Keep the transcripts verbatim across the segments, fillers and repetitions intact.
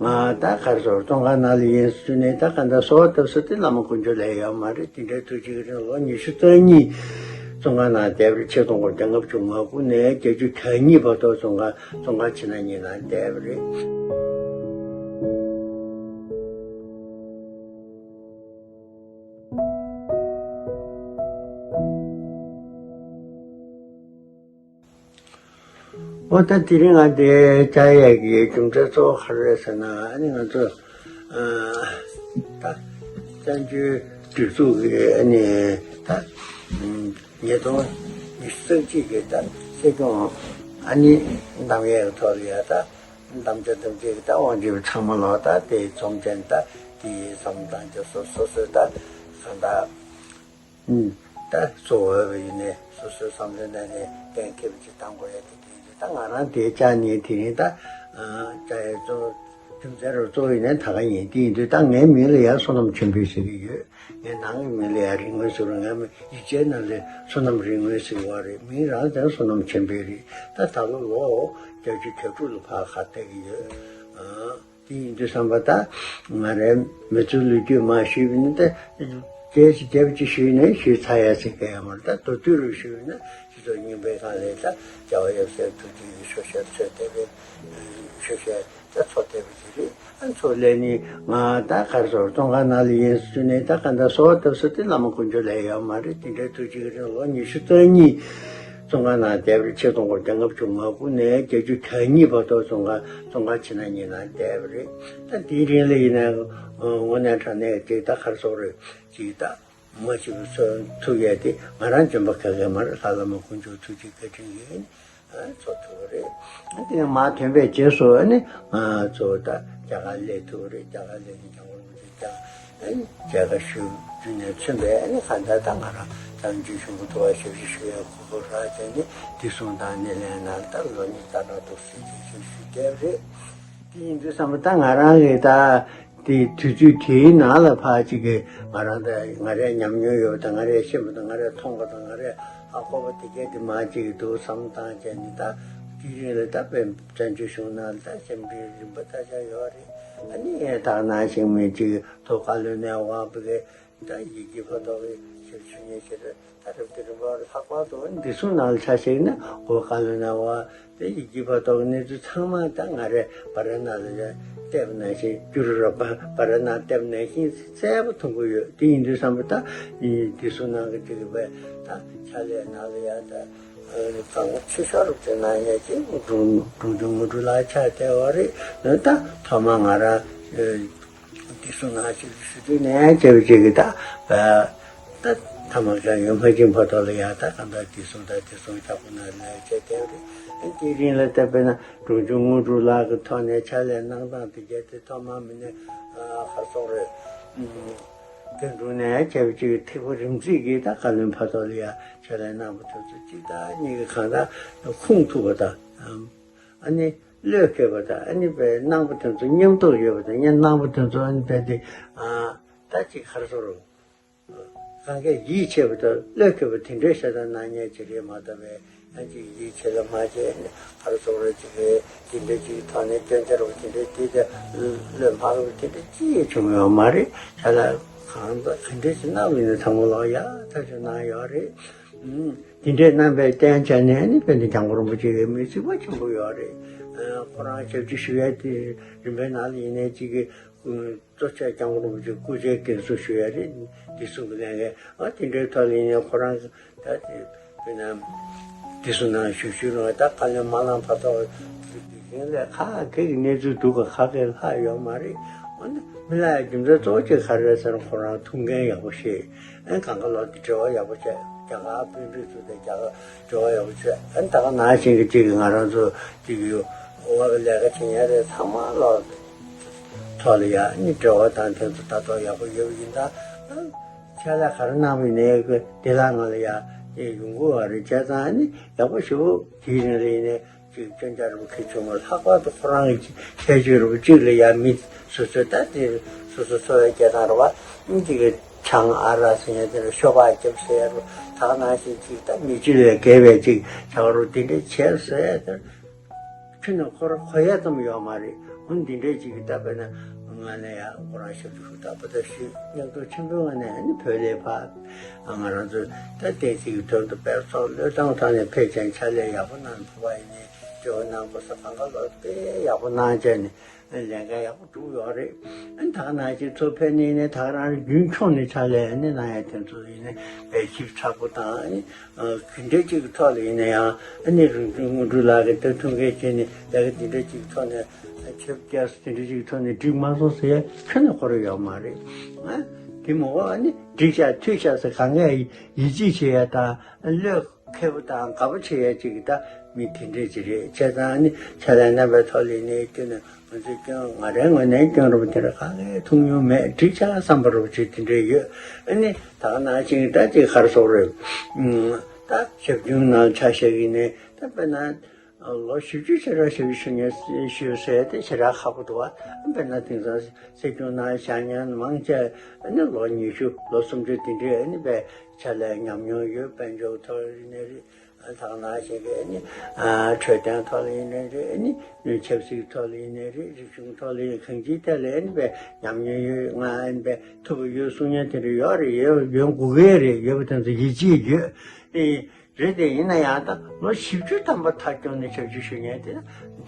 ང་ད་གར་སོར་ཙོང་ཁ་ན་ལ་ཡིན་སུ་ནས་ད་ག་འདྲ་སོ་བཏབ་ས་དེ་བླ་མ་དཀོན་མཆོག་ལས་ཡོད་མ་རེད། དེ་འདྲའི་ཐུགས་རྗེ་གི་རིང་ལོ་ཉི་ཤུ་རྩ་གཉིས་ཙོང་ཁ་ན་བསྡད་པ་རེད། ཆིག་སྟོང་དགུ་བརྒྱ་ལྔ་བཅུ་ང་དགུ་ནས་བརྒྱད་ཅུ་གྱ་གཉིས་བར་དུ་ཙོང་ཁ་ཙོང་ཁ་ཕྱི་ན་གཉིས་ན་བསྡད་པ་རེད། འོ་ད་དེ་རིང་ང་འདི་བཅར་ཡས་ཀྱི་རྒྱུ་མཚན་གཙོ་བོ་ག་རེ་རེད་ཟེར་ན། ཨ་ནི་ང་ཚོ་ཨ་ད་བཙན་བྱོལ་སྒྲིག་འཛུགས་ཀྱི་ཨ་ནི་ད་ཉིས་སྟོང་ཉི་ཤུ་རྩ་གཅིག་གི་ད་སྲིད་སྐྱོང་ཨ་ནི་བདམས་ཡས་ཀྱི་ཐོག་ལ་ཡ་ད་བདམས་བྱ་བདམས་བྱེད་ཀྱི་ད་དབང་ཆེན་ཚང་མ་ལོག་ད་དེ་འཛོམས་ཅན་ད་དེ་བསམ་བཏང་རྒྱ་སོ་སོ་སོའི་ད་གང་ད། ད་གཙོ་བོ་ཡིན་ནས་སོ་སོའི་བསམ་བློའི་ནང་ནས་གཏན་འཁེལ་བ་ཅིག་བཏང་དགོས་ཡ་དེ་དེ་ཡིན། ད་ང་རང་དེ་བཅར་ནས་དེ་རིང་ད་བཅར་ཡ་གཙོ་རྒྱུ་མཚན་རུ་གཙོ་བོ་ཡིན་ནས་ད་ག་ཡིན། དེ་ཡིན་དུས་ད་ངའི་མིང་ལ་ཡ་བསོད་ནམས་ཆོས་འཕེལ་ཟེར་གྱི་ཡོད། ངའི་ནང་གི་མིང་ལ་ཡ་རིག་དངོས་ཟེར་རུང་ངའི་ཡིག་ཆའི་ནང་ལ་བསོད་ནམས་རིག་དངོས་ཟེར་བ་རེད། མིང་རང་དེ་བསོད་ནམས་ཆོས་འཕེལ་རེད། ད་ད་ལོ་ལོ་བརྒྱད་ཅུ་གྱ་དྲུག་ལ་ཕར་ཁ་གཏད་ཀྱི་ཡོད། དེ་ཡིན་དུས་བསམ་པ་ད་ང་རའི་མི་ཚེའི་ལོ་རྒྱུས་མར་ཞུས་པ་ཡིན་ན་ད་རྒྱས་ཅིག་རྒྱས་པ་ཅིག་ཞུས་ནས་ཞུས་ཚར་ཡ་ཟེར་མཁན་ཡང་མ་རེད། ད་མདོར་བསྡུས་རུ་ཞུས་ན་སྤྱི་ཚོགས་རྙིང་པའི་སྒང་ལ་ད་རྒྱལ་བ་ཡབ་སྲས་ཐུགས་རྗེ་ཡི་ཤོ་ཤལ་འཚོལ་བསྡད་པའི་ཤོ་ཤལ་ད་འཚོལ་བསྡད་པ་ཅིག་རེད། ཨ་ཚོ་ལས་ནི་ང་ད་གར་སོར་ཙོང་ཁ་ན་ལ་ཡིན་སུ་ནས་ད་ག་འདྲ་སོ་བཏབ་ས་དེ་བླ་མ་དཀོན་མཆོག་ལས་ཡོད་མ་རེད། དེ་འདྲའི་ཐུགས་རྗེ་གི་རིང་ལོ་ཉི་ཤུ་རྩ་གཉིས་ཙོང་ཁ་ན་བསྡད་པ་རེད། ཆིག་སྟོང་དགུ་བརྒྱ་ལྔ་བཅུ་ང་དགུ་ནས་བརྒྱད་ཅུ་གྱ་གཉིས་བར་དུ་ཙོང་ཁ་ཙོང་ཁ་ཕྱི་ན་གཉིས་ན་བསྡད་པ་རེད། ད་དེའི་རིང་ལ་ཡིན་ན་དངོས་གནས་དྲང་གནས་ཅིག་ད་གར་སོར་རེད་ཅིག་ད་མ་བྱས་པ་ཚོ་ཐུག་ཡས་དེ་ང་རང་འཇོན་པ་ག་གེ་མ་རེད། ལྷ་བླ་མ་དཀོན་མཆོག་ཐུགས་རྗེ་བཀའ་དྲིན་ཡིན། ཚོ་ཐུག་རེད། དེ་ནས་མར་ཐོན་པའི་རྗེས་སུ་ཨ་ནི་ང་ཚོ་ད་རྒྱ་གར་སླེབས་ཐུབ་རེད། རྒྱ་གར་སླེབས་ནས་རྒྱ་གར་ལ་ཅིག་ཀྱང་ཨ་ནི་མཇལ་ཁ་ཞུ་རྒྱུ་ནས་མཚོན་པའི་ཨ་ནི་གང་ལྟར་ད་ང་རང་ད་འཇུ་ཞུ་གི་འདུག་བ། ཞབས་ཕྱི་ཞུ་ཡའི་གོ་སྐབས་རག་བྱས་ནས་བདེ་སྲུང་དང་སྣེ་ལེན་ནང་ད་ལོ་གཉིས་ལྟར་ན་འདུག་ཟེར་ཅིག་ཞུ་ཞུ་བསྡད་རེད། དེ་ཡིན་དུས་བསམ་པ་ད་ང་རང་གི་ད་དེ་དུས་ཚོད་དེའི་ནང་ལ་ཕར་ཅིག་གི་ང་རང་ད་ང་རའི་ཉམས་མྱོང་ཡོད་པ་དང་ང་རའི་ཤེས་པ་དང་ང་རའི་མཐོང་པ་དང་ང་རའི་ཧ་གོ་བ་དེ་གས་དེ་མར་ཅིག་འདུག་བསམ་བཏང་བྱས་ནས་ད་དེ་རིང་ལ་ད་དཔེ་བཙན་བྱོལ་གཞུང་ནང་ལ་ད་སེམས་ཁྲལ་རིམ་པ་ད་ཆ་ཡོད་རེད། ཨ་ནི་ད་ནང་བཞིན་མི་ཅིག་ཐོག་བཀའ་བློན་ནས་དབང་བོད་ཀྱི་ད་ཡི་གེ་ཕ་ཐོག་གི་ཞབས་ཞུ་ཉེ་ཆེ་རེད། ད་རེབ་དེ་རིམ་པ་ལྷག་པར་དུ་བདེ་སྲུང་ནང་ལ་ཆ་བཞག་ན་འོ་བཀའ་བློན་ནས་དབང་དེ་ཡི་གེ་ཕ་ཐོག་གི་གནས་ཚུལ་ཚང་མ་ད་ང་རའི་བར་ན་ལ་ཡ་བལྟས་པ་ནང་བཞིན་བསྒྱུར་རོགས་པ་བར་ན་བལྟས་པ་ནང་བཞིན་གསལ་པོ་མཐོང་གི་ཡོད། དེ་ཡིན་དུས་བསམ་པ་ད་ཡིན་བདེ་སྲུང་ནང་གི་དེ་གི་བས་ད་ཕྱག་ལས་ནང་ལ་ཡ་ད་གང་ཆེ་ཤོས་རུ་དེ་ནང་ཡ་ཅིག་འབྲོང་འབྲོང་ཆུང་ངུ་འབྲུག་ལགས་ཆགས་བསྡད་པ་རེད། ད་ཐོག་མ་ང་རང་བདེ་སྲུང་ནང་ཞིག་ཞུ་དུས་ནས་བྱས་པ་ཅིག་གི་ད་ད་ཐ་མག་ཅང་ཡོད་མ་ཅིག་ཕ་ཐོག་ལ་ཡ་ད་གང་ལྟར་བདེ་སྲུང་ད་བདེ་སྲུང་ཆག་པོ་ན་ལས་བྱས་བསྡད་པ་རེད། དེ་རིང་ལ་ད་དཔེར་ན་འབྲོང་ཆུང་དངོས་གྲུབ་ལགས་ཀྱི་ཐོག་ནས་ཕྱག་ལས་གནང་སྟངས་དེ་གས་དེ་ཐོག་མ་མི་ནས་ཧ་སོང་རེད། དེ་འབྲུག་ནས་བྱས་པ་ཅིག་ཐིགས་པ་རིམ་བརྩེགས་ཀྱིས་ད་བཀའ་བློན་ཕ་ཐོག་ལ་ཡ་ཕྱག་ལས་གནང་བ་དེ་ཚོ་གཅིག་དང་གཉིས་ཀྱི་གང་ལྟར་ཁུངས་ཐུབ་པ་དང་། ཨ་ནི་བློས་འཁེལ་བ་དང་ཨ་ནི་བའི་གནང་བ་དེ་ཚོ་མཉམ་དུ་ཡོད་པ་དང་ཡང་གནང་བ་དེ་ཚོ་ཨ་ནི་བས་ཏེ་ད་ཅིག་ག་རེ་ཟེར་རུང་གང་གས་ཡིད་ཆེས་པ་དང་བློས་འཁེལ་བ་དེ་འདྲའི་ཤ་སྟག་གནང་མཁན་ཅིག་རེད་མ་གཏོགས་པས་ཡང་ཅིག་ཡིད་ཆེས་ལ་མ་བྱས་ནས་ག་རེ་ཟེར་རུང་ཅིག་རེད། དེ་འདྲའི་ཅིག་ཐོག་ནས་སྐྱོན་ཆ་རུ་དེ་འདྲའི་དེ་དེ་བློས་མ་འཁེལ་བ་དེ་འདྲ་ཅི་ཡང་བྱུང་ཡོད་མ་རེད། ཤ་ལ་གང་ལྟར་ག་འདྲའི་ཅིག་གནང་བ་ཡིན་ན་ཚང་མ་ལོག་ཡག་ཐག་ཆོད་གནང་ཡོད་རེད། དེ་འདྲའི་རྣམ་པའི་བསྟན་བྱས་ནས་ནི་དཔེ་འདི་སྐྱབས་མགོན་རིན་པོ་ཆེ་གི་མི་ཚེ་བ་ཆེན་པོ་ཡོད་རེད། ཁོ་རང་ཞབས་ཕྱི་ཞུ་ཡ་དེ་རིམ་པའི་ནང་ལ་ཡིན་ནའི་གཅིག་གི་གཙོ་ཆེ་སྐྱབས་མགོན་རིན་པོ་ཆེ་སྐུ་ཕྱྭའི་འགན་སྲུང་ཞུ་ཡ་རེད། འདི་གསུང་གི་ལས་འགན་ཨ་དེ་འདྲའི་ཐོག་ལ་ཡིན་ནའི་ཁོ་རང་ད་དེ་དཔེར་ན་འདི་གསུང་ནང་ཞུ་ཞུ་རུང་ད་བཀའ་བློན་མ་གནང་བར་ཐོག་དེ་རིང་ལས་ཁ་གེ་གི་གནས་ཚུལ་འདུག་ག་ཁ་གེ་ལྷག་ཡོད་མ་རེད། འོ་ན་མི་ལ་ཡ་རྒྱུ་མཚན་གཙོ་བོ་གཅིག་ག་རེ་རེད་ཟེར་ན་ཁོ་རང་ཐུགས་འགན་ཡག་པོ་བཞེས། ཨན་གང་ག་ལོ་འདི་འབྲེལ་བ་ཡག་པོ་བྱས། རྒྱ་གར་དཔོན་རིགས་ཚོ་དང་རྒྱ་གར་འབྲེལ་བ་ཡག་པོ་བྱས། ཨན་ད་ག་ནང་བཞིན་གྱི་གཅིག་གི་ང་རང་ཚོ་གཅིག་གི་འོག་གི་ལས་ཀ་བྱེད་མཁན་རེད། ཚང་མ་ལོ་ཐོག་ལ་ཡ་ནི་འབྲེལ་བ་དང་དེ་ཚོ་ལྟ་རྟོག་ཡག་པོ་ཡོད་པ་ཡིན་ད། ཨན་ཆ་ལ་ག་རེ་གནང་བ་ཡིན་ནའི་གི་བདེ་བླག་ངང་ལ་ཡ་ཡོང་གི་ཡོད་རེད། བྱས་ཙང་ཨ་ནི་ཡག་པོ་ཞེ་པོ་དེའི་རིང་ལ་ཡིན་ནའི། ཅིག་སྐྱོན་ཆ་རུ་ཁྱེད་ཆུང་མ་ལྷག་པར་དུ་ཁོ་རང་གི་ཁྱད་ཆོས་རུ་གཅིག་ལ་ཡ་མི་སོ་སོའི་ད་དེ་སོ་སོ་འཚོ་བའི་སྐྱེལ་སྟངས་རུ་བ་ཨིན་ཅིག་གི་ཆང་ཨ་རག་ཟེར་ཡ་དེ་རུ་ཤོ་སྦག་རྒྱབ་ཟེར་ཡ་རུ་ད་ག་ནང་བཞིན་ཅིག་ད་མི་སྤྱོད་ལས་བརྒལ་བའི་ཅིག་བྱ་བ་རུ་དེ་འདྲ་བྱས་ཟེར་ཡ་དེ་ཁྱོད་ནི་ཁོ་ར་གོ་ཡ་ཙམ་ཡོད་མ་རེད། འོ་འདི་འདྲའི་ཅིག་གི་ད་དཔེར་ན་ང་ནས་ཡང་ཁོ་རང་ཞབས་ཞུ་ཧུར་ཐག་པ་ད་ཞུས། སྙིང་སྟོབས་ཆེན་པོའི་ངང་ནས་ཨ་ནི་བོད་ལས་ཕར་ང་རང་ཚོ་ད་བསྟན་སྲིད་ཀྱི་དོན་དུ་དཔེ་ཚོགས་བློས་བཏང་བཏང་ནས་ཕལ་ཆེར་ཕྱག་ལས་ཡག་པོ་གནང་། བོད་པ་ཡིན་ནའི་སྤྲེའུ་གནང་པ་ས་གང་ག་ལོ་དཔེ་ཡག་པོ་གནང་བྱས་ནས་ལས་འགན་ཡག་པོ་སྒྲུབ་ཡོད་རེད། ཨ་ནི་ད་ག་ནང་བཞིན་ཚོ་ཕེབས་ནས་ནས་ད་ག་རང་རྒྱུན་འཁྱོངས་ནས་ཕྱག་ལས་ཨ་ནི་གནང་ཡ་དེ་ཚོ་ཡིན་ནའི་དཔེ་ཞིབ་ཚགས་པོ་དང་ཨ་ནི། ཨ། ག་འདྲ་ཅིག་གི་ཐོག་ལ་ཡིན་ན་ཡང་ཨ་ནི་རིག་འཛིན་དངོས་གྲུབ་ལགས་ཀྱིས་ད་ཐུགས་འགན་བཞེས་ནས་ལས་ཀ་འདི་འདྲ་ཅིག་གི་ཐོག་ནས་ཆེ་བསྐྱར་དེ་འདྲ་ཅིག་གི་ཐོག་ནས་འགྲིག་མ་སོང་ཟེར་ཡ་ཁྱོན་ནས་ཁོ་རང་ཡོད་མ་རེད། ཨ། དེ་མ་འོ་ཨ་ནི་འགྲིག་ཤག་འཐུས་ཤག་ཟེར་གང་ག་ཡིད་ཆེས་བྱེད་ཡ་དང་བློས་འཁེལ་པོ་དང་དགའ་པོ་བྱེད་ཡ་ཅིག་གི་ད་མི་དེ་འདྲ་ཅིག་རེད། བྱས་ཙང་ཨ་ནི་ཕྱག་ལས་གནང་པའི་ཐོག་ལ་ཡིན་ནའི་སྐྱོན་ནས། ང་ཚོའི་སྐྱོན། ང་རའི་ངོས་ནས་སྐྱོན་རུ་དེ་འདྲ་གང་ལས་ཐུག་མྱོང་མེད། འགྲིག་ཤག་བསམ་པ་རུ་ཅིག་དེ་འདྲ་ཡོད། ཨ་ནི་ད་ག་ནང་བཞིན་ད་ཅིག་ག་རེ་ཟེར་དགོས་རེད། ཨ། ད་ཞབས་དྲུང་ནང་ཆ་བཞག་གི་ནས་ད་དཔེར་ན་ལོ་བཞི་བཅུ་ཞེ་དྲག་ཞབས་ཞུ་ཞུ་མྱོང་ཞུ་ཟེར་དེ་ཞེ་དྲག་ཁག་པོ་འདུག་བ། དཔེར་ན་དེང་སང་སྲིད་སྐྱོང་ནང་བཞག་མྱོང་མང་ཆེ་ཨ་ནི་ལོ་ཉི་ཤུ་ལོ་སུམ་ཅུ་དེ་འདྲའི་ཨ་ནི་དཔེ་ཕྱག་ལས་ཉམས་མྱོང་ཡོད། དཔལ་འབྱོར་ཐོག་ཡིན་ནའི་རེད། ད་ག་ནང་བཞིན་གྱི་ཨ་ནི། ཨ། འཕྲོད་བསྟེན་ཐོག་ལ་ཡིན་ནའི་རེད། ཨ་ནི་ཆབ་སྲིད་ཐོག་ལ་ཡིན་ནའི་རེད། རིག་གཞུང་ཐོག་ལ་ཡིན། གང་ཅིའི་ཐད་ལ་ཨ་ནི་དཔེ་ཉམས་མྱོང་ཡོད། ང་ཨ་ནི་དཔེ་ཐུབ་པ་ཡོད་གསུང་མཁན་དེ་འདྲ་ཡོད་རེད། ཡོད། ཡོང་དགོས་ཀྱི་རེད། ཡོད་པ་དེ་ཚོ་ཡིད་ཆེས་ཡོད། ཨེ། རེད་དེ། ཡིན་ན་ཡང་ད་ལོ་བཞི་བཅུ་ཐམ་པ་མཐའ་སྐྱོང་ནས་ཞབས་ཞུ་ཞུ་མཁན་དེ་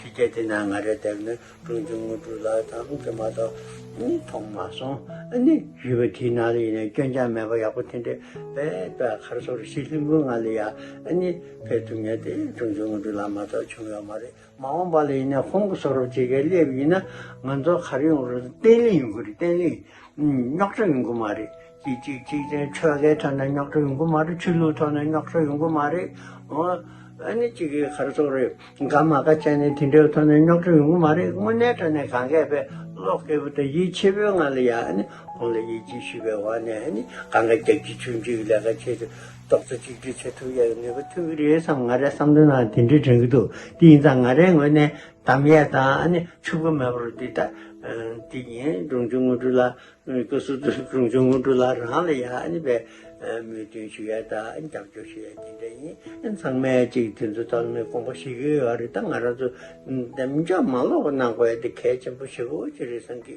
དེ་གྱད་དེ་ན་ང་རེ་བལྟས་ན། དྲུང་ཆེ་དངོས་གྲུབ་ལགས་དང་དེ་མ་གཏོགས་ནི་མཐོང་མ་སོང་། ཨ་ནི་ཡུལ་པ་དེའི་ནང་ལ་ཡིན་ནའི་སྐྱོན་ཆ་མེད་པ་ཡག་པོ་དེ་འདྲས་དཔེ་དཔེ་ག་རེ་ཟེར་དགོས་རེད། ཞི་ལྷུན་པོའི་ངང་ལ་ཡ་ཨ་ནི་ཕེབས་ཐུབ་མཁན་དེ་དྲུང་ཆེ་དངོས་གྲུབ་ལགས་མ་གཏོགས་བྱུང་ཡོད་མ་རེད། མ་འོངས་པ་ལ་ཡིན་ནའི་ཁོང་གི་བཟོ་འདྲ་ཅིག་ག་སླེབས་ཡིན་ན་ང་ཚོ་ག་རེ་ཡོང་རེད། བརྟན་ལྷིང་ཡོང་གི་རེད། བརྟན་ལྷིང་། རྙོག་དྲ་ཡོང་གི་མ་རེད། གཅིག་གཅིག་གཅིག་ཅན་ཆོལ་ཁའི་ཐོག་ནས་རྙོག་དྲ་ཡོང་གི་མ་རེད། ཆོས་ལུགས་ཐོག་ནས་རྙོག་དྲ་ཡོང་གི་མ་རེད། འོ། ཨ་ནི་གཅིག་གིས་ག་རེ་ཟེར་དགོས་རེད། དགའ་མ་དགའ་བྱས་ནས་དེ་འདྲའི་ཐོག་ནས་རྙོག་དྲ་ཡོང་གི་མ་རེད། དངོས་གནས་དྲང་གནས་གང་གས་དཔེ་བློ་སྐྱེད་པོ་དང་ཡིད་ཆེས་པོའི་ངང་ལ་ཡ་ཨ་ནི་ཁོང་ལ་ཡིད་ཆེས་ཞུས་པའི་འོག་ནས་ཨ་ནི་གང་ག་རྒྱལ་སྤྱི་ཆུང་ཆུང་གི་ལས་ཀ་བྱེད་དུས་རྡོག་རྩ་གཅིག་སྒྲིལ་བྱེད་ཐུབ་ཡག་གི་ནུས་པ་ཐོན་གི་རེད་བསམ། ང་རའི་བསམ་དོན་ནང་དེ་འདྲའི་དྲན་གི་འདུག་དེ་ཡིན་ཙང་ང་རའི་ངོས་ནས་གདམ་ཡས་དང་ཨ་ནི་ཕྱུག་པོ་མེད་པ་རུ་འདི་ལྟ། འདི་ཡིན། དྲུང་ཆེ་དངོས་གྲུབ་ལགས། སྐུ་གཟུགས་དྲུང་ཆེ་དངོས་གྲུབ་ལགས་རང་ལ་ཡ་ཨ་ནི་དཔེ་མོས་མཐུན་ཞུ་ཡ་དང་རྒྱབ་སྐྱོར་ཞུ་ཡ་དེ་འདྲ་ཡིན། ཚང་མས་ཅིག་དེ་ཚོ་ཐོག་ནས་དགོངས་པ་བཞེས་ཀྱི་ཡོད་རེད། ད་ང་རང་ཚོ་འདེམས་ཅོག་མ་ལོག་པ་གནང་དགོས་ཡ་དེ་གལ་ཆེན་པོ་ཞེ་པོ་ཅིག་རེད་བསམ་གི།